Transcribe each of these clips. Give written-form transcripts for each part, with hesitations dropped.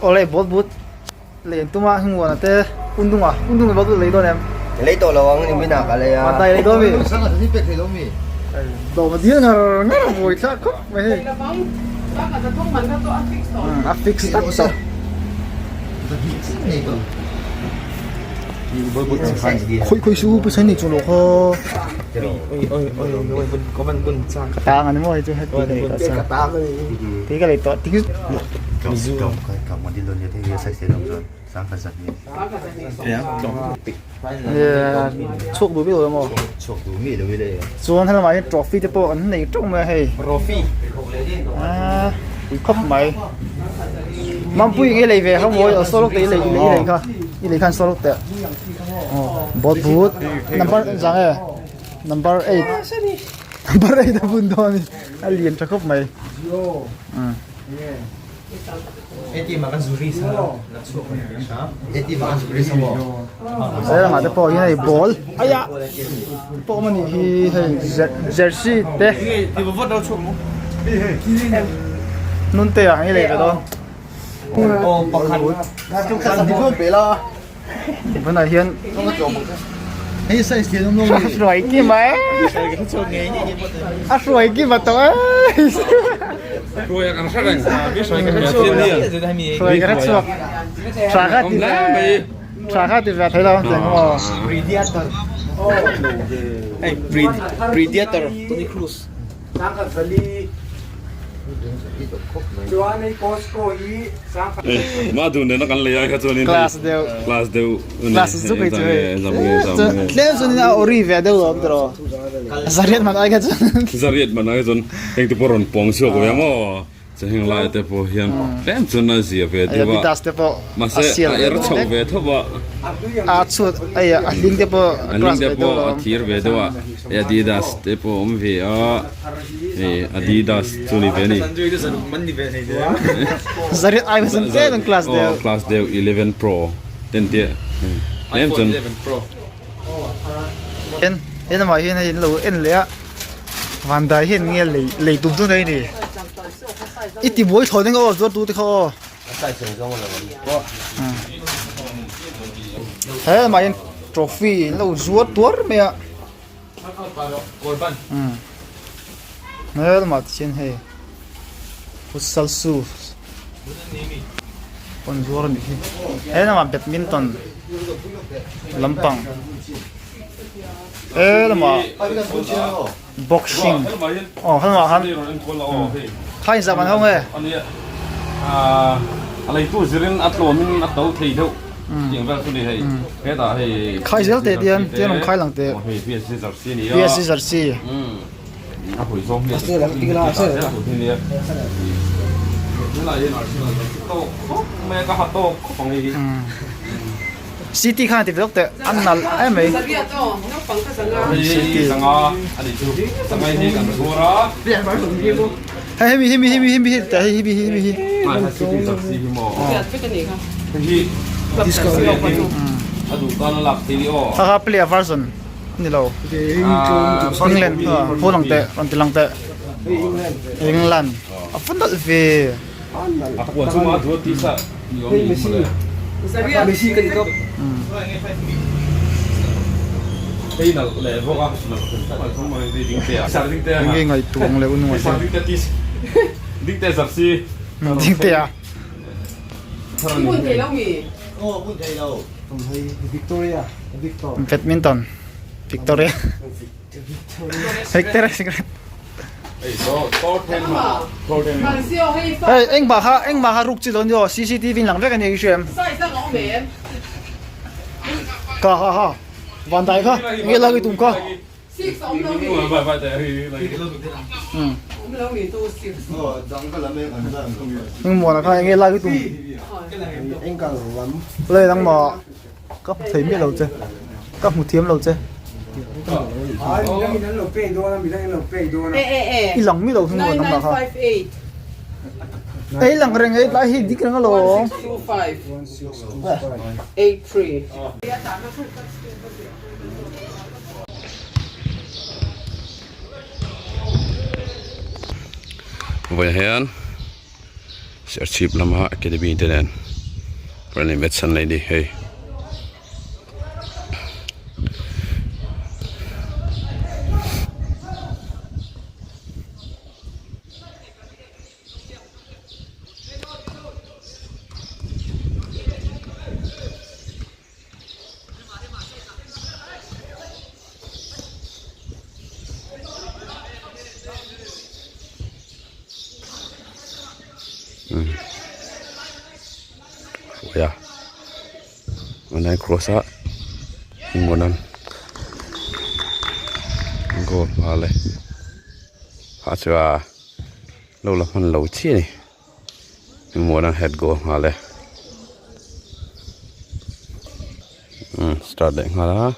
Awle ball boot lei an tum a hnuana te undunga undunga ball boot lei dawn em? Lei tawh lo ang nimin ah ka lei a. Mahtai lei dawn mi? Dawm a dil ngar ngar a buai thlak khawp mai hei. A fix tak tawh. Khawi khawi su pawisa nei chu lo kha. Ka tang ani maw hei chu heti ka lei tawh sa. Ti ka lei tawh ti chhuak duh viau emaw chuan helamah hian trophy te pawh an nei teuh mai a hei aaa pui khawp mai Mampui nge lei ve kha mawi aw sawlawk te i lei i lei kha i lei khan sawlawk teh bawt but number zang e number eight number eight a bun dawn a ni a lian tha khawp mai. Helamah te pawh hian hei ball aia pawh awm a nih hi hei jersey te hnun te ah nge lei ve dawn tunah hian a hruai kim a a hruai kim a tawh e hruai ka hre chhuak tha kha ti ve tha kha ti ve thei lo ang che maw Predator Class deuh Class chu kei chu hei tlem chuan in a ori ve deuh lo tiraw zariat man ai kha chuan zariat man ai chuan heng te pawh rawn pawng chhuak ve maw Chu heng lai te pawh hian tlem chuan a zia ve deuh a, Adidas te pawh mahse a er chho ve tho a, a chhut hei a hling te pawh a hling te pawh a thir ve deuh a, hei Adidas te pawh a awm ve a, hei Adidas chu ni ve a ni. Zariat ai hmasa tlem an class deuh. Aw class deuh 11 pro ten te tlem chuan. En en amah hian hei an lo en leh a. Vandai hian nge lei lei tum chu nei ni i ti buai thlawh ding aw zuar tu te kha aw he mah hian trophy an lo zuar tuar mai a he lamah te hian hei futsal shoes an zuar a nih hi he lamah badminton lampang. He lamah boxing aw helamah khan kha inzah man ho nge a leitu zirin a tlawmin a to thei deuh tiang vel chu ni hei hetah hei khai zel teh tian tian awm khai lang teh hei PSG jersey nia PSG jersey a hawi zawng hi helai hian Arsenal jersey tawk khawp mai a ka ha tawk khawp ang hei hi. City khan ti ve lawk teh an nalh em mai. City. Hei hemi hemi hemi hemi hi teh hei hemi hemi hi. Kha kha player version ani lo. England haw lang teh rawn ti lang teh. England a va nalh ve. Enge ngaihtuah ang leh u nunga te. Dingte a. Badminton Victoria Victoria Secret. Hei engmah kha engmah kha ruk chi lo ni aw cctv in lang vek a ni i hria em ka ha ha van dai kha nge lak i tum kha engmuana kha enge lak i tum le nangmah Ka hmu thei miah lo che, ka hmu thiam lo che. I lang miah lo hi maw nangmah kha. Ei lang reng ei tlai hi dik reng alawm. Vawiin hian. Serchhip lama academy te nen friendly match an nei a ni hei. Hruaia an cross a hmun an goal nghal e ah chuan lo la hman lo chiah a ni. Hmuan a head goal nghal e umm start leh nghal a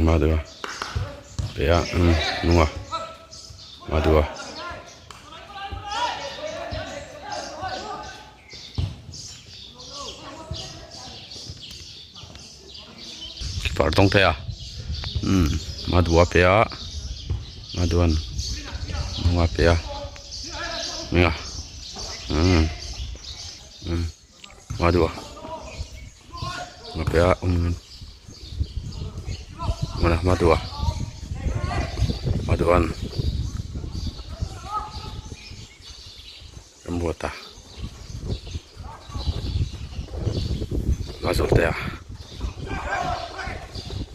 madua pe a umm hnunga madua. Keeper tawng thei a umm madua pe a maduan hnunga pe a nia umm umm madua a pe a umm madua maduan. Kan buat a a zawh te a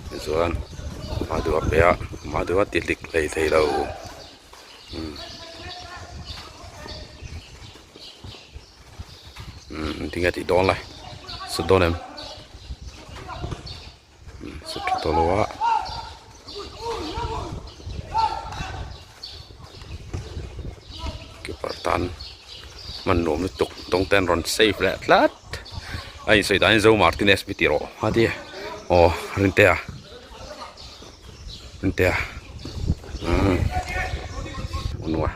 tichuan hma deuh a pe a hma deuh a ti hlik hlei thei lo umm tinge tih dawn lai sut dawn em sut tha tawh lo a. Keeper tan hman nuam lutuk dawng te an rawn save leh tlat a insawi danin Zo Martinez mi tih rawh a ti aw Rintea Rintea umm unua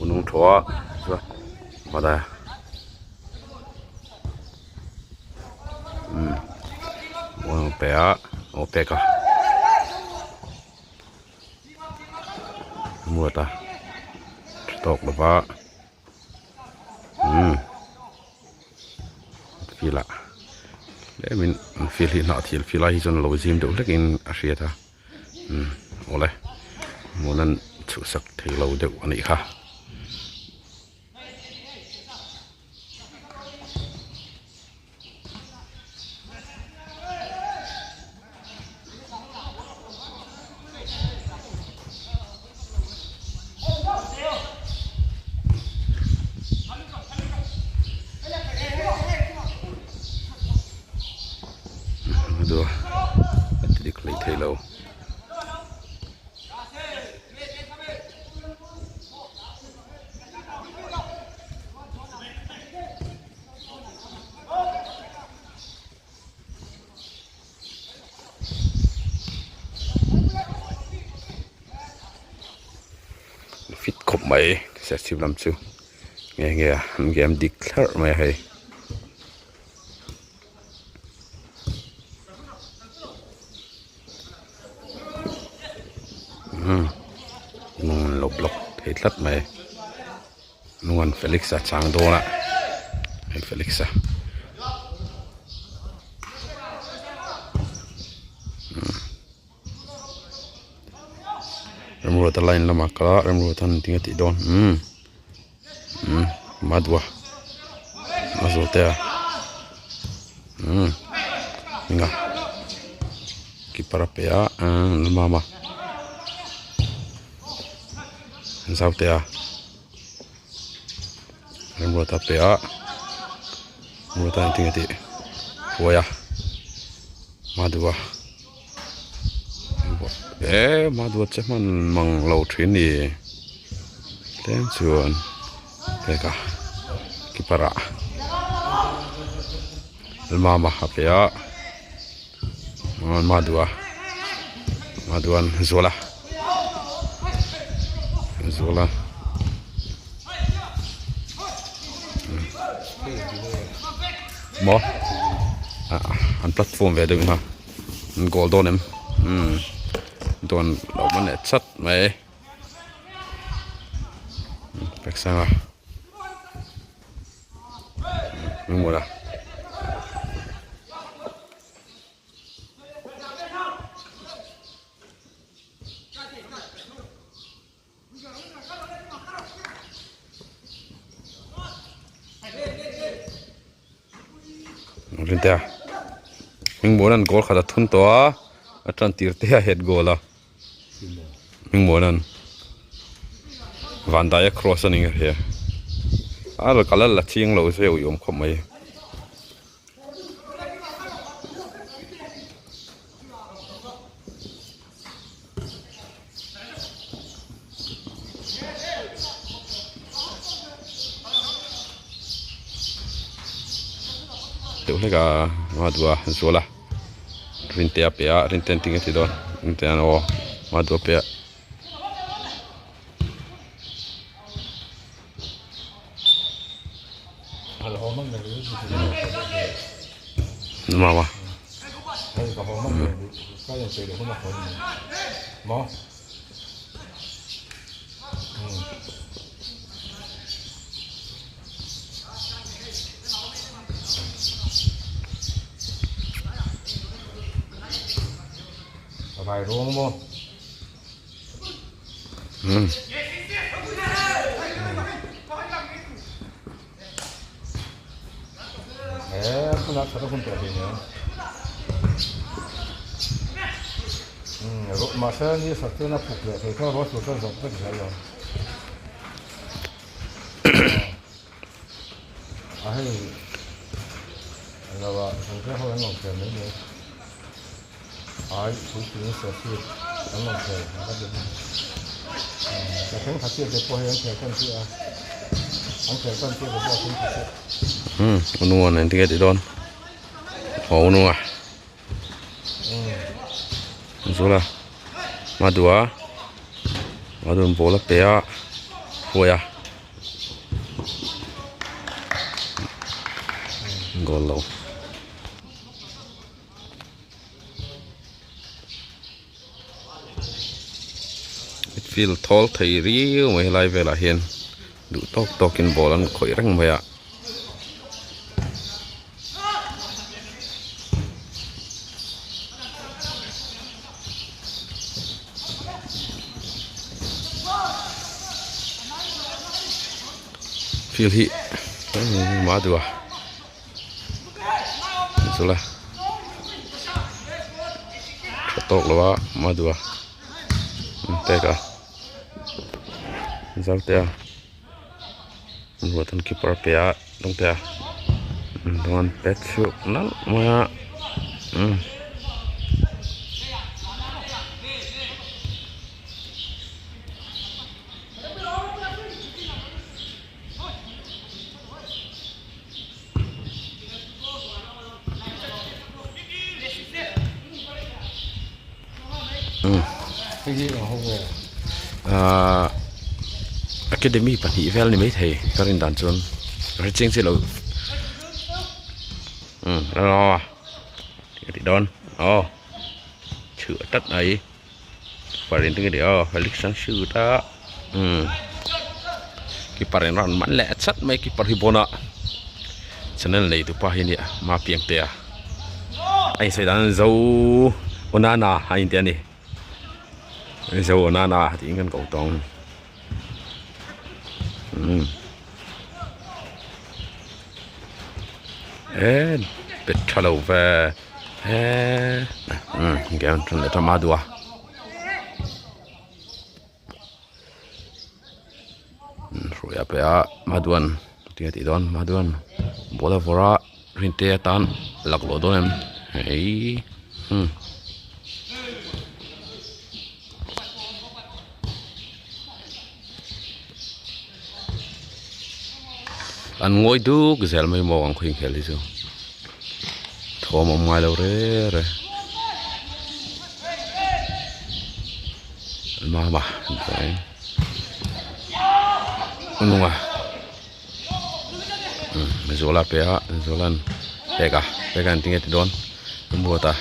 unung thaw a chuan Mada. Umm pe a aw pek a muat a tha tawk lo va umm field ah tlemin an field hi hnah thil field lai hi chuan a lo zim deuh hlek in a hriat a umm awle hmun an chhuhsak thei lo deuh a nih kha. A ti dik hlei thei lo. Fit khawp mai serchhip lam chu nge nge a an game dik thlarh mai a hei. Umm nung an lo block thei tlat mai nung an Felix a chang dawn a hei Felix a umm Remruata line lamah kal a Remruata an tinge tih dawn umm umm Madua a zawh te a umm enga keeper a pe a umm mama zau te a Remruata a pe a Remruata an tinge tih huai a Madua eh Madua che hman mang lo thin ni tlem chuan pek a keeper ah mama a pe a Madua Maduan Zuala Zuala maw ah an platform ve deuh in ha. An goal dawn em? Umm dawn lo man leh chat mai. Peksanga. Hmingmawla. Rintea Hmingmuana'n goal khat a thun tawh a a tan tir te a head goal a Hmingmuana'n Vandaia cross a ni nghe hria a la kal a la chiang lo zeuh i awm khawp mai. Deuh hlek a hma duh a zual a rintea pe a rintea'n tinge ti dawn rintea'n aw hma duh a pe a. Mama. Hmm. Hmm, ununga nen tinge ti dawn. Aw ununga. Zula. Madua. Madun ball a pe a. Hruai a. Goal lo. Midfield thawl thei riau mai helai velah hian duh tawk tawkin ball an khawih reng mai a. Field hi Madua. Zula tha tawk lo a Madua an pek a Zalte a Ruatan keeper a pe a Dawngte a an pet chhuak nalh mai a umm. Ahh academy pahnih vel a ni maithei ka rin dan chuan ka hre chiang chiah lo umm aw ka tih dawn aw chhuh tlat mai parin te nge ni aw Felix an shoot a umm keeper in rawn man leh chat mai keeper hi bawn a channel nei tu pa hi nia Mapiang te a a insawi dan zo Onana a inti a ni zo Onana tiin kan ko tawng umm e bet tha lo ve. Eee umm game ṭan leh ṭam a duh a hruai a pe a Maduan tinge tih dawn Maduan ball a vawrh a Rinte atan laklawh dawn em hei umm. An ngawi duk zel mai maw ang khaw inkhel hi chu thawm a awm ngai lo re re mama nunga Zuala pe a Zuala'n pek a pek a engtin nge ti dawn a buat a.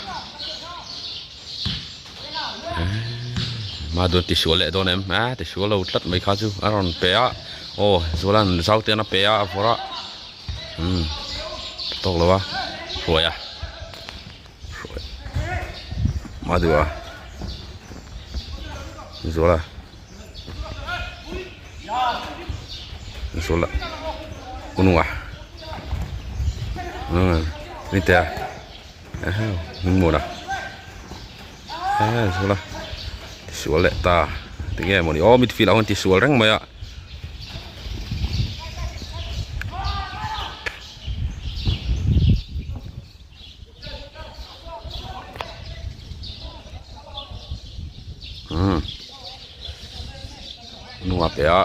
Madun ti sual leh dawn em a ti sual lo tlat mai kha chu a rawn pe a aw Zuala'n Zautea'n a pe a a vawrh a umm tawk lo a hruai a hruai Madua Zuala Zuala Ununga umm Nitea Hmingmuana a zual a tisual leh ta tinge mawni aw midfield ah hian tisual reng mai a umm hnungah pe a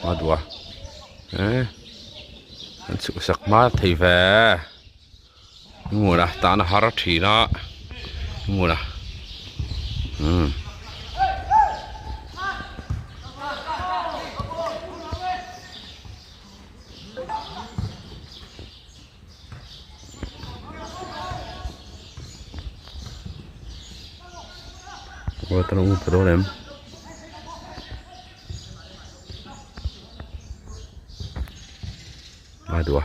a duh a eh an chhuhsak hma thei ve. Hmun a tan a har thin a hmun a umm. A duh a.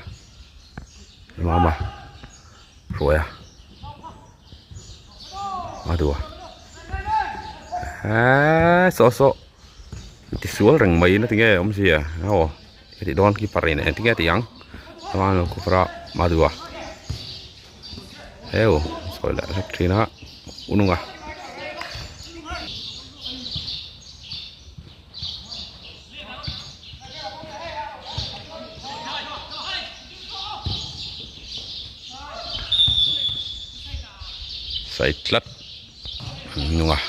Mama hruai a a duh a eeee saw saw ti sual reng mai na tinge awmzia aw heti dawn keeper in engtin nge a tih ang chuan lo keeper a a duh a heu sawi leh hlek thin a u nunga. Sai tlat an nung a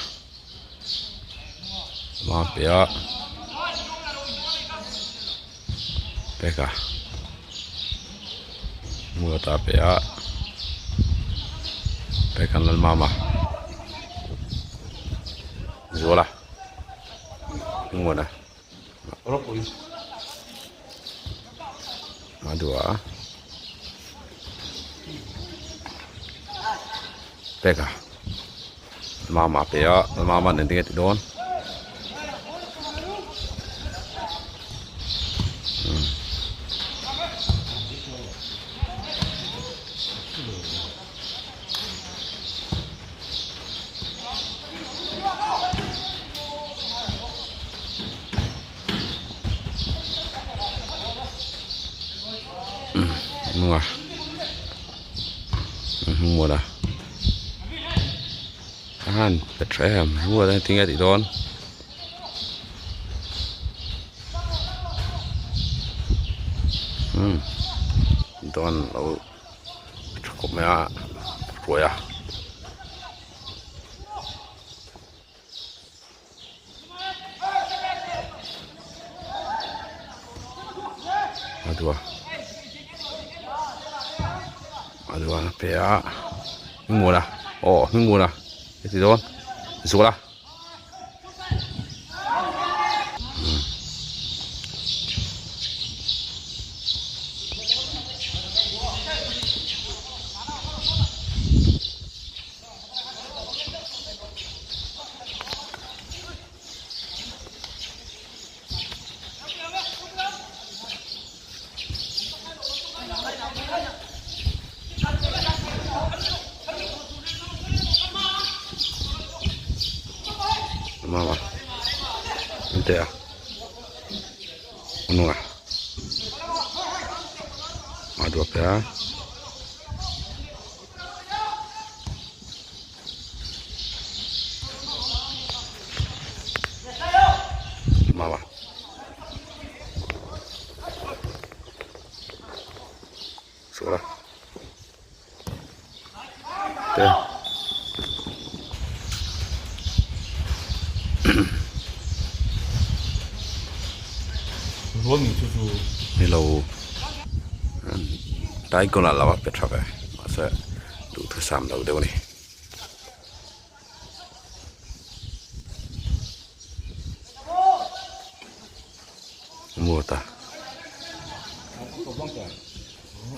hma piah peka muata piah peka an lalmama zuala. Hmuan a a duh a pek a mama a pe a mama nen tinge ti dawn. Hnunga hnung mual a a han pe tha em hnung ah tinge a tih dawn. Umm dawn lo. Tha khawp mai a hruai a. A duh a a duh a pe a hmingmuana aw hmingmuana heti dawn zuala. Mama ante a hnungah a duap a. Mama Sual a te ni lo taikawna lo a pe tha ve mahse duhthusam lo deuh a ni. Muata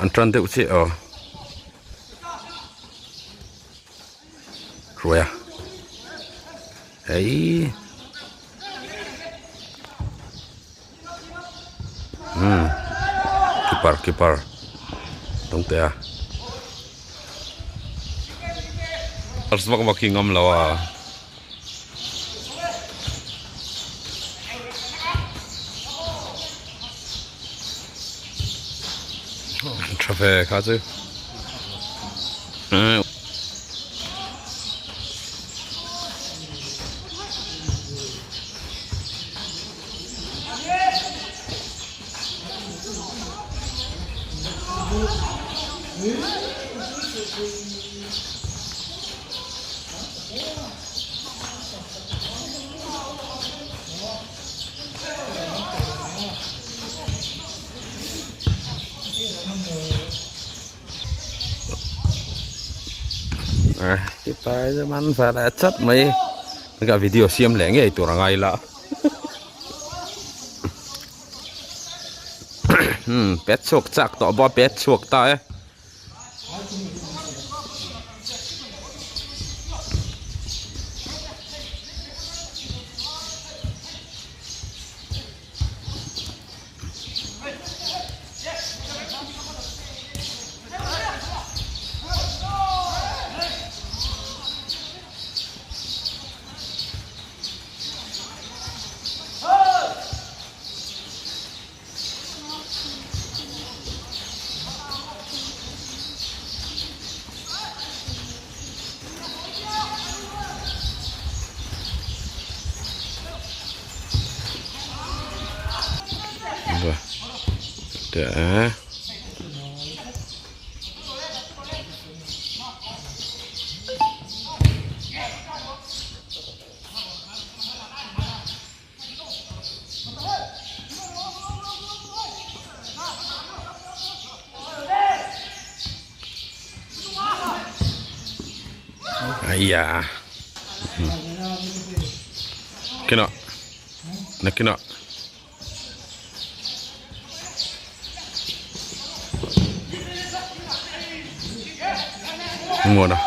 an tan deuh chiah aw hruai a hei. Umm keeper keeper Dawngtea vak vak hi ngam lo a. Tha ve kha chu. Man va leh chat mai ka video siam leh ngei tur a ngai la pet chhuak chak tawh bawk a pet chhuak ta e. Để Ai da. Kena. Nak kena. Muan a.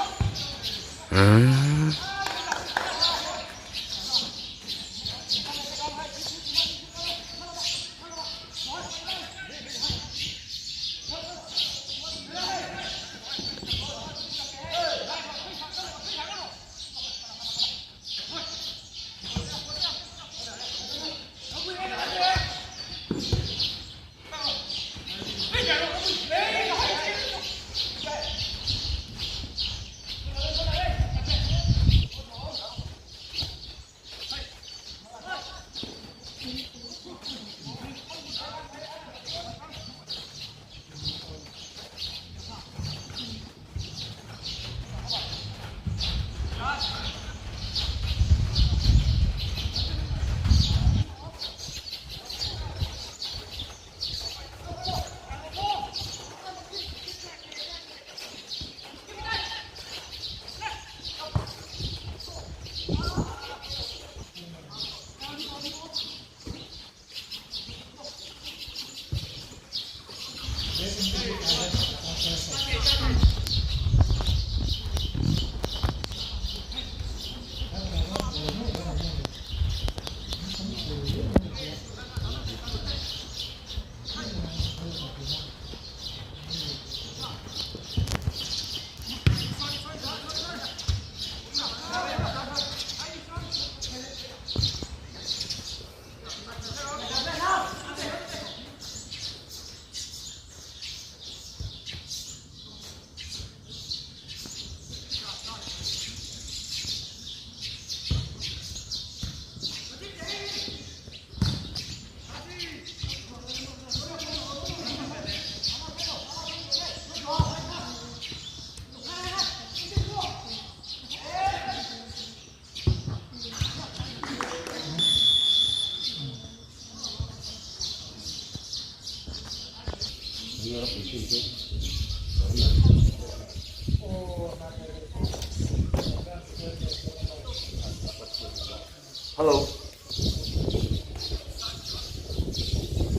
Hello.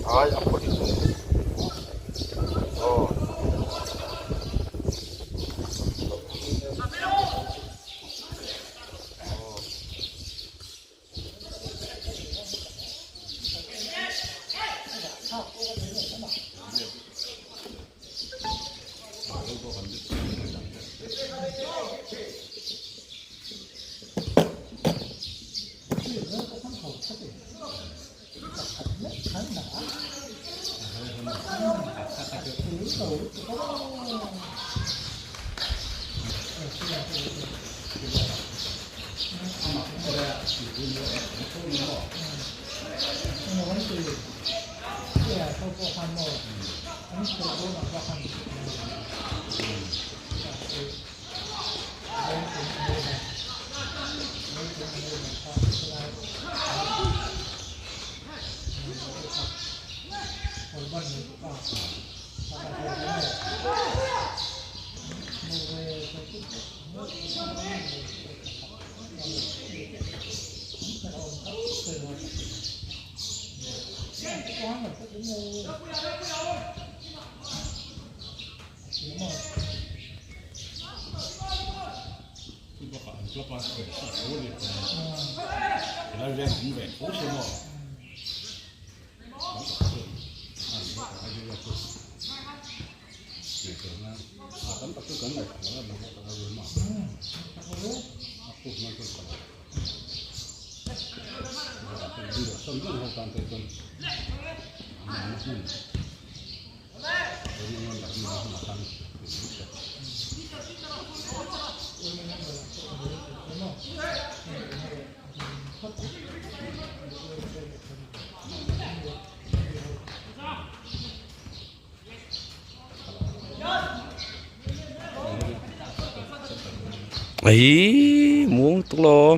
Ai a pawh Oh. Ấy muốn tức lo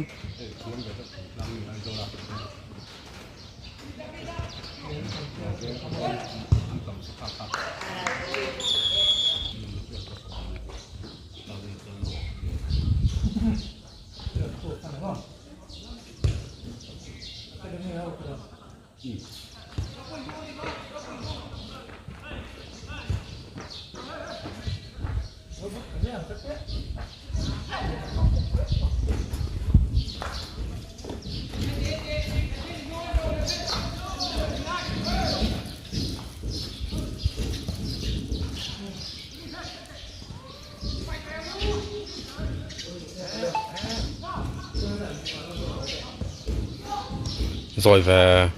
rồi về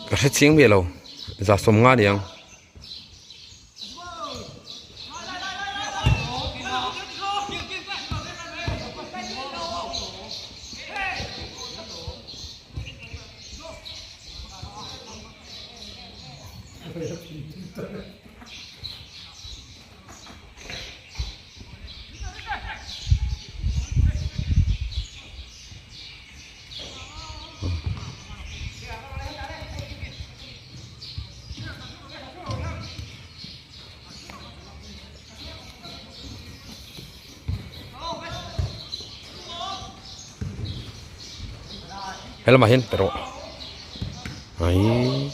Ka hre chiang ve lo za sawm nga ni ang. Helamah hian pe rawh ai.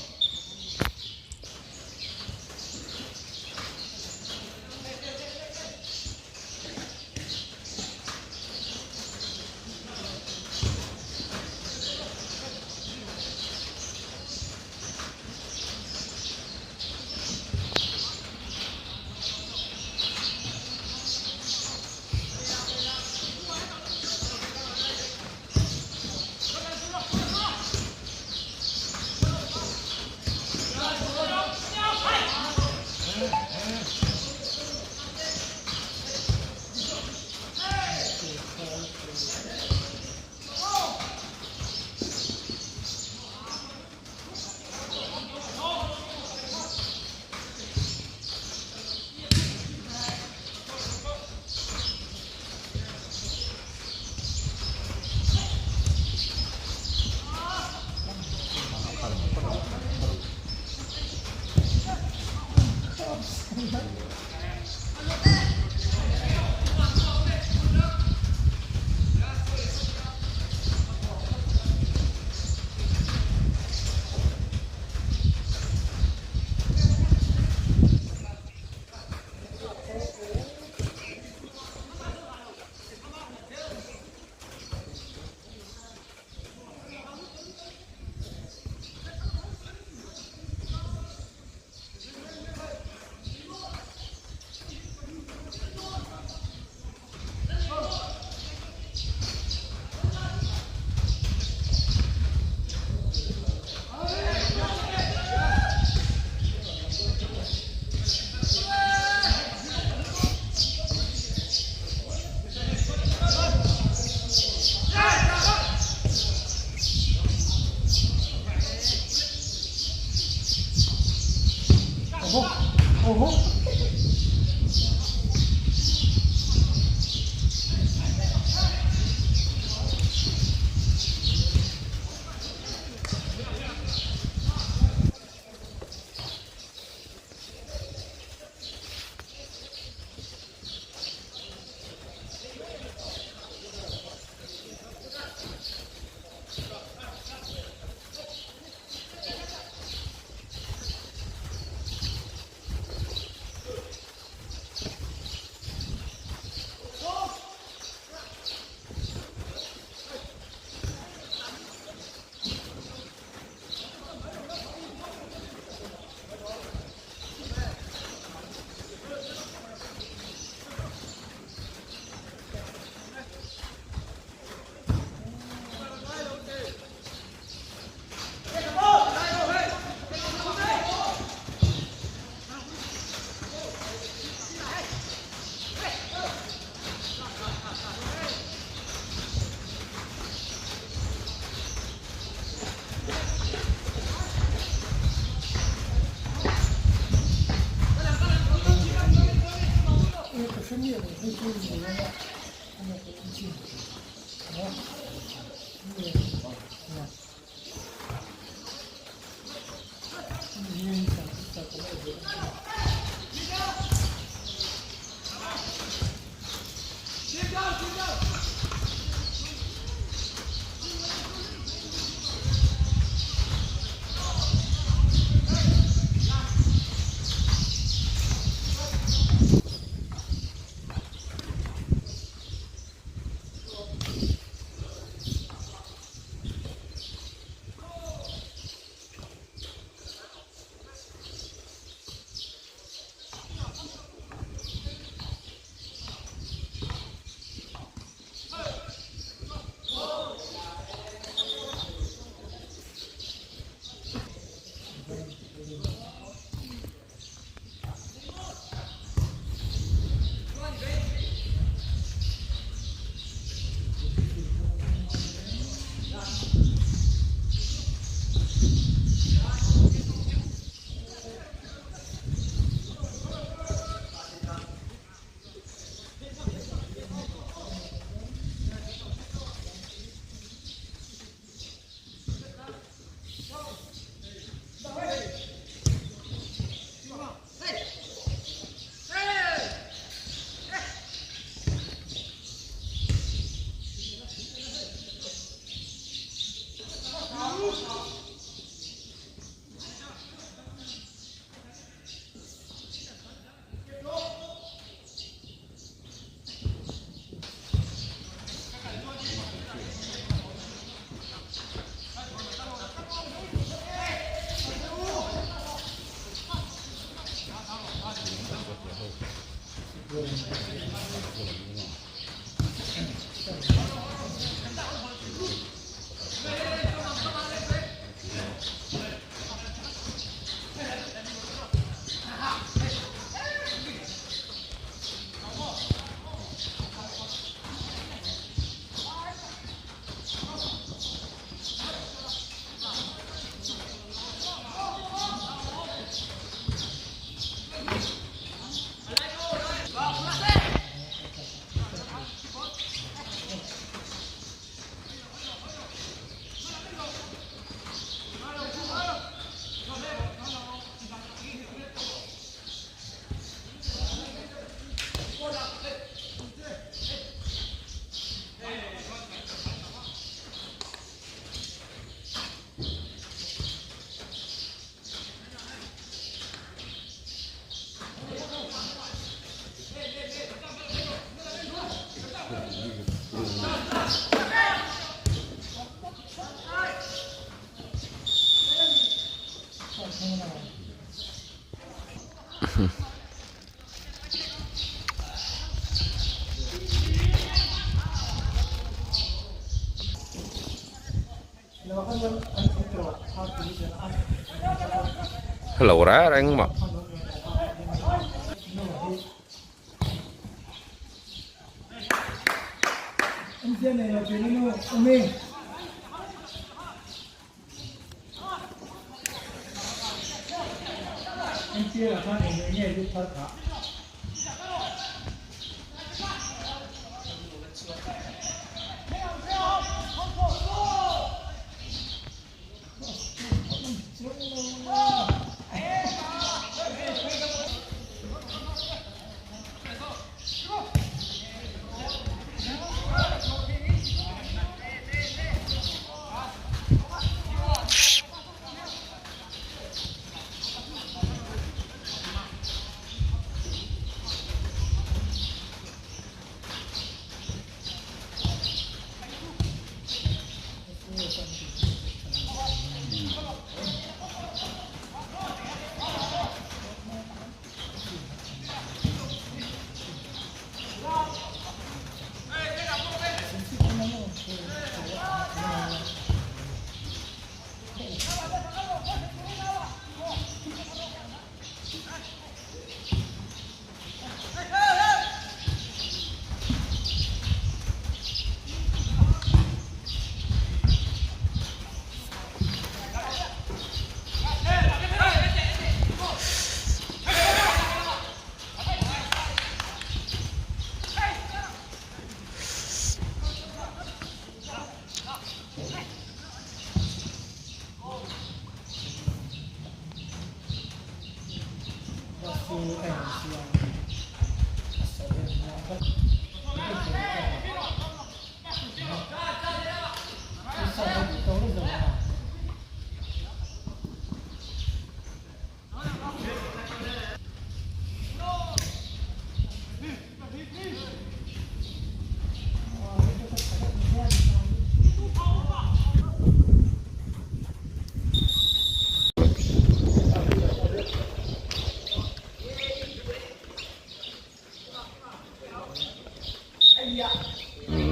Hello ra reng mà.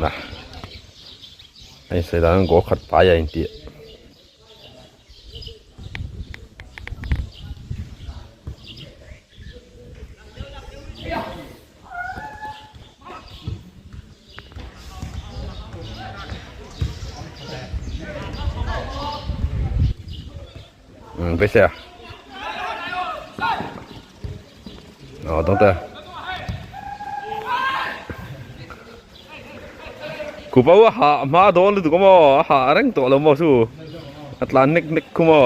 Na hei sawi dan goal khat pai a intih. Beisei a aw dawng te kupa a hah hma dawn lutuk a maw a hah reng tawh lo maw chu a tlan nek nek khu maw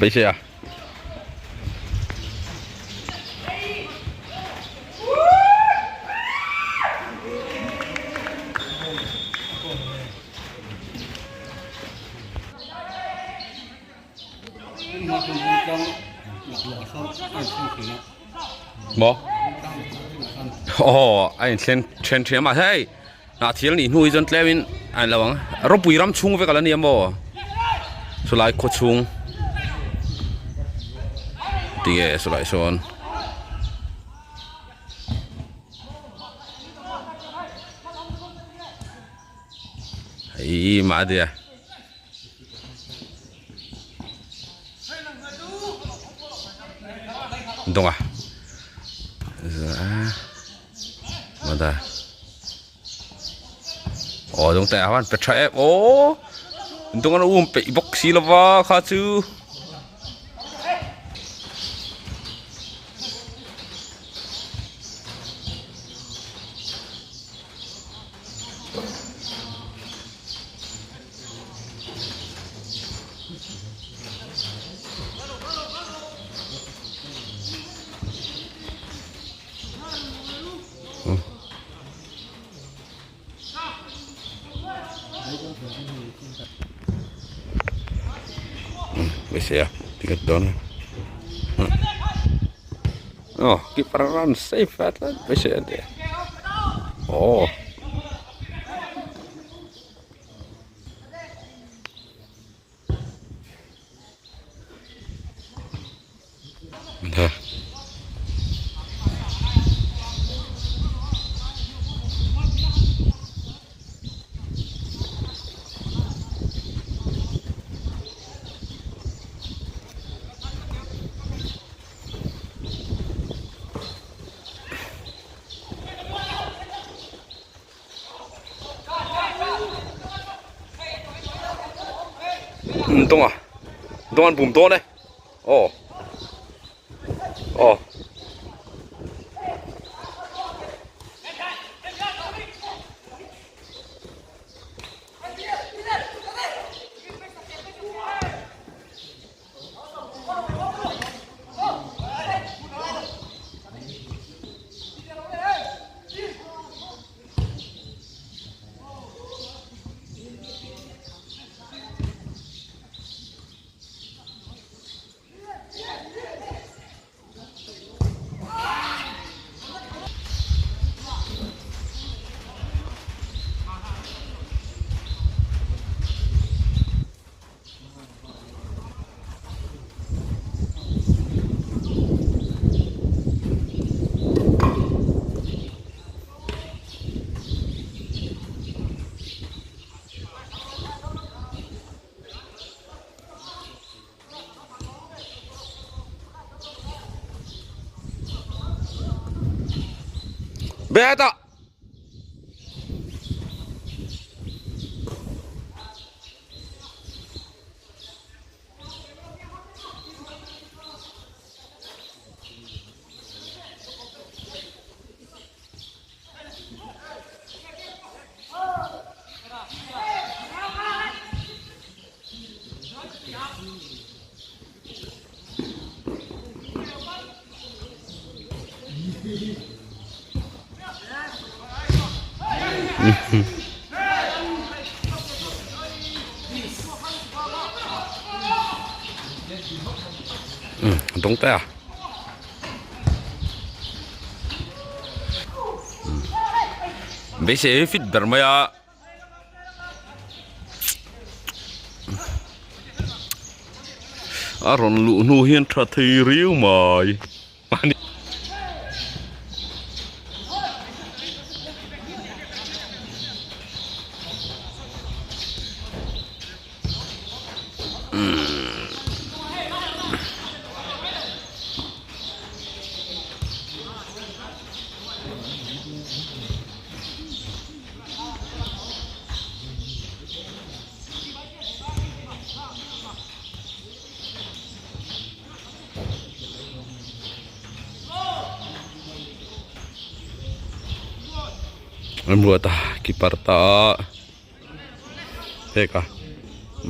beisei a. Maw aw a inthen then thin a mahse hei hnah thil nih hnu hi chuan tlem in a en lo ang rawpui ram chhung vek a la ni a maw chulai khaw chhung tinge chulai sawn. Hei mahni a. Dawng a mada aw dawng te a pe tha em aw dawng an um peih bawk si lova kha chu. Beisei a ticket dawn a aw keeper run safe a tlat beisei a nia aw. Dawng a dawng an bum dawn e aw aw. Beta! Dawng te a. Beisei hi fit ber mai a. A rawn luh hnu hian tha thei riau mai. Remruata keeper ta a pek a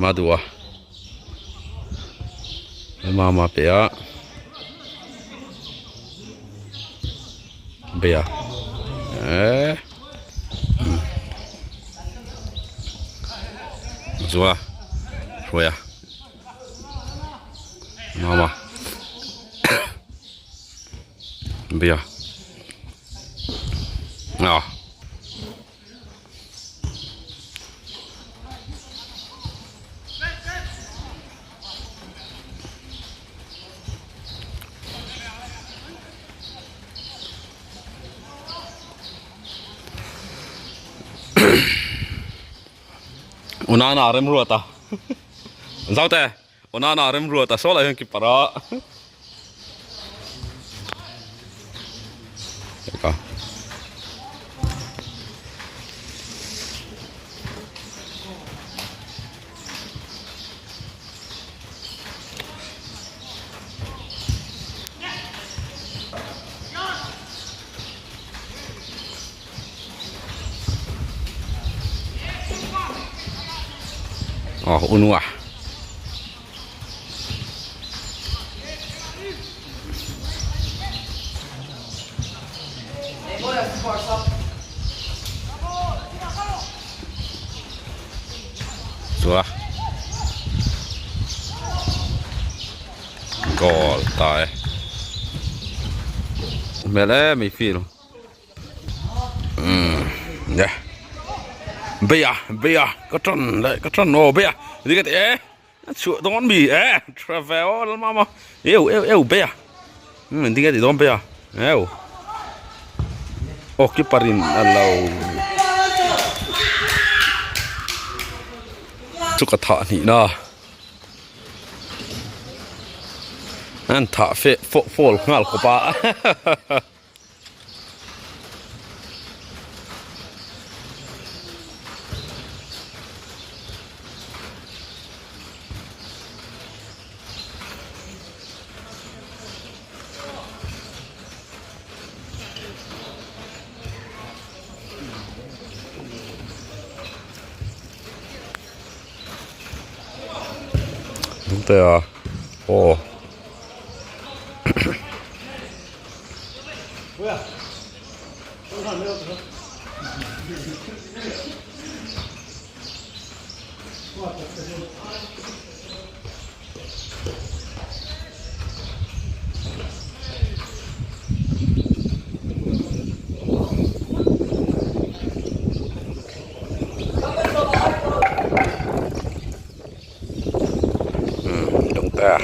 madua mama pe a bia eh zua hruai a. Mama bia à Unana remruata Zaute Onana remruata saw lah hian keeper a Eka Oh, unua. Chua. Goal ta e. Mel e mi feel. Nè Bia bia ka tran le ka tran aw bia đi cái e chua dawn mi e travel mama eu eu eu bia mình đi cái gì dawn bia eu ô cái parin alo chu ka tha ni na an tha fe fo fall ngal ko pa. Đúng à? Ồ. Đúng ta.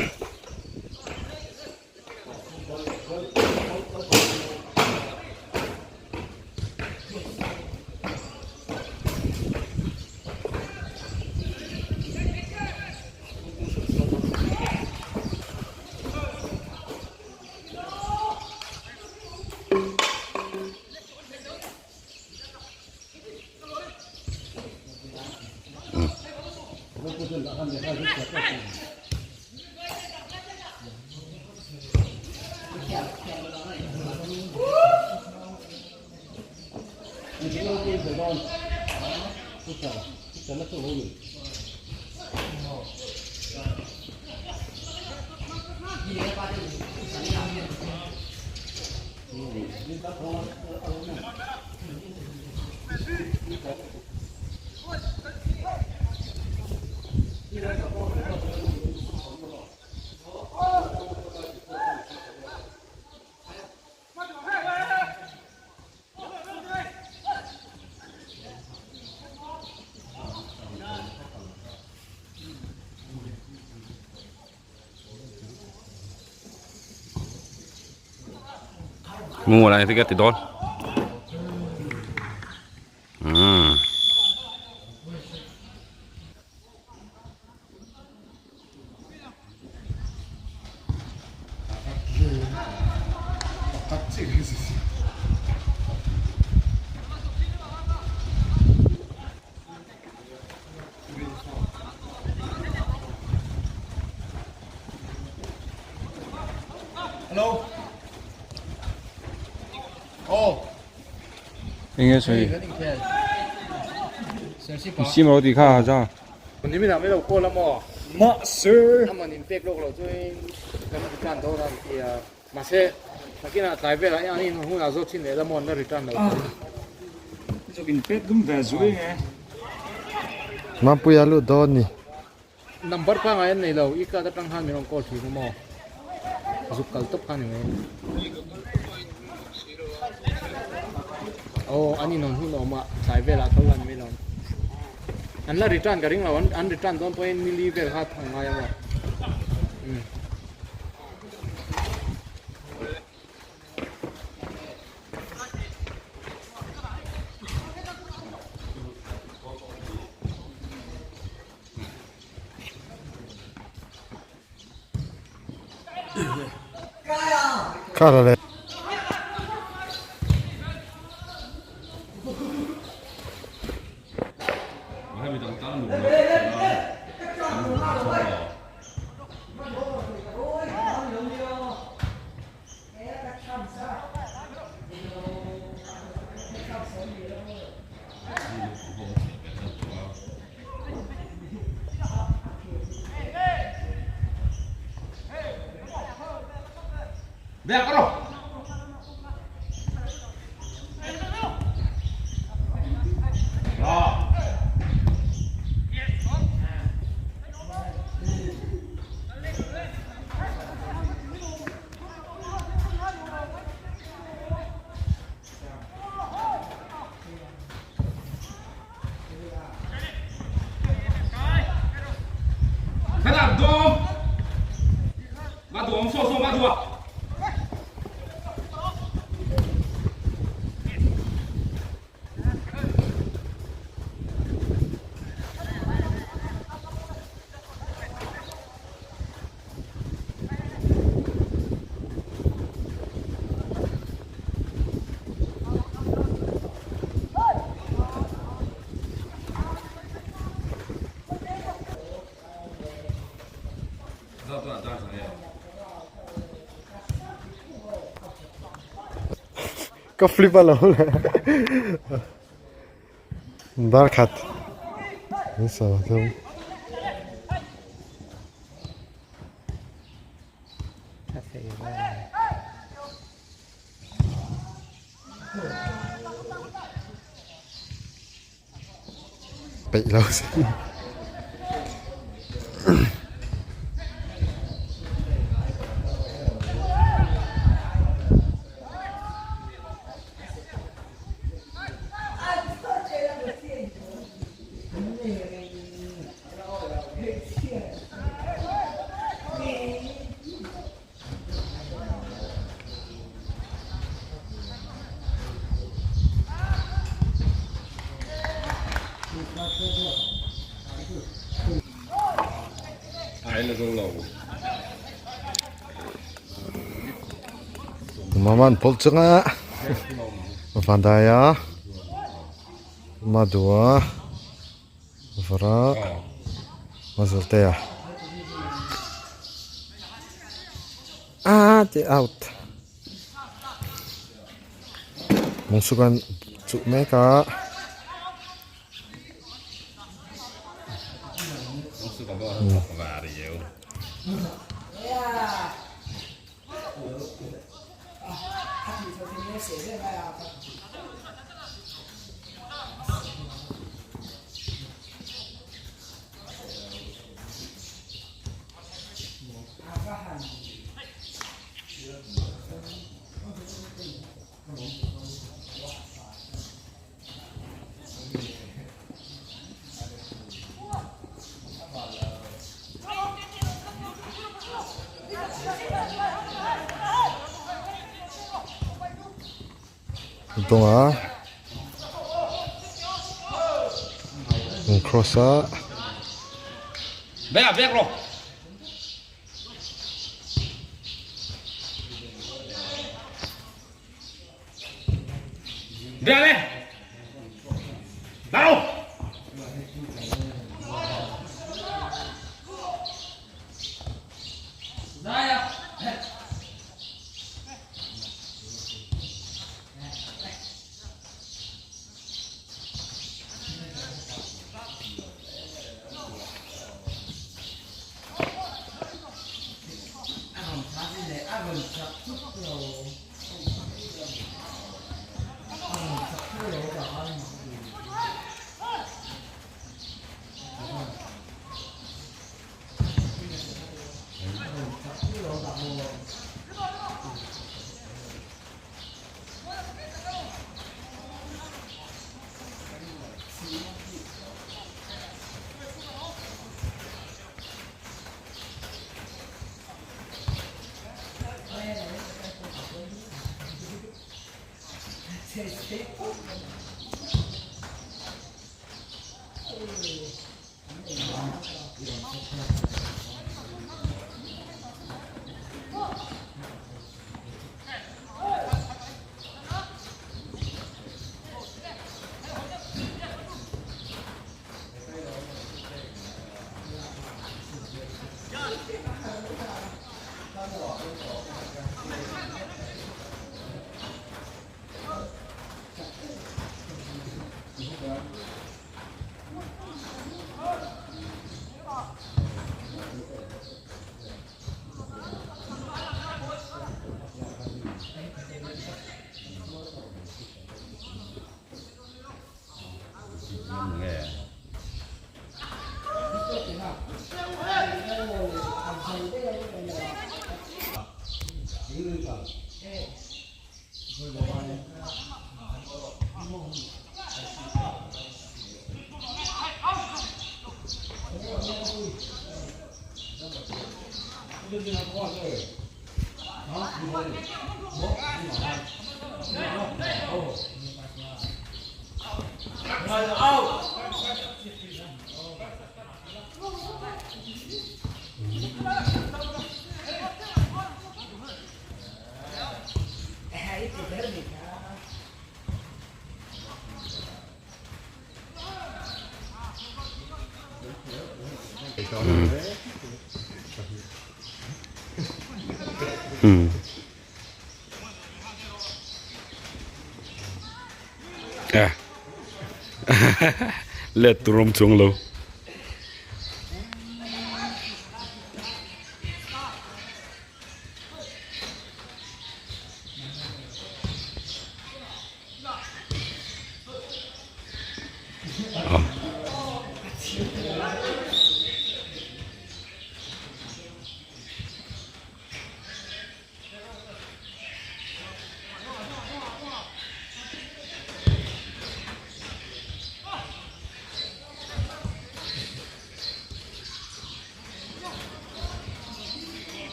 Mua lại thì cái thì đón. Enge sawi sim ro tih kha a za. Mampuia lut dawn ni. Number pangai an nei lo i card atang khan min rawn call thin a maw zuk kal tawp kha ni mai aw an in hawn hun awm a tlai velah tho la ni mai lo an la return ka ring lo an return dawn pawhin nili vel kha a ngai a maw umm. Kha la le. Ka flip a lo le dar khat in sa thung. Peih lo si. Maman pawlh chunga Vandaia Madua Vara Mazaltea ah ti out Mungsukan chuh mek a. dawng a an cross a. Let tur awm chuang lo.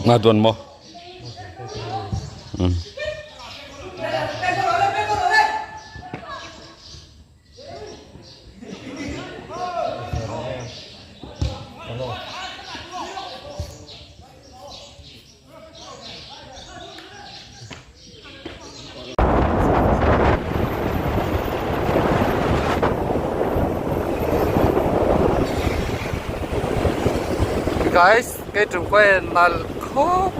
Nga tuan maw? Guys, cái trường quay là khóc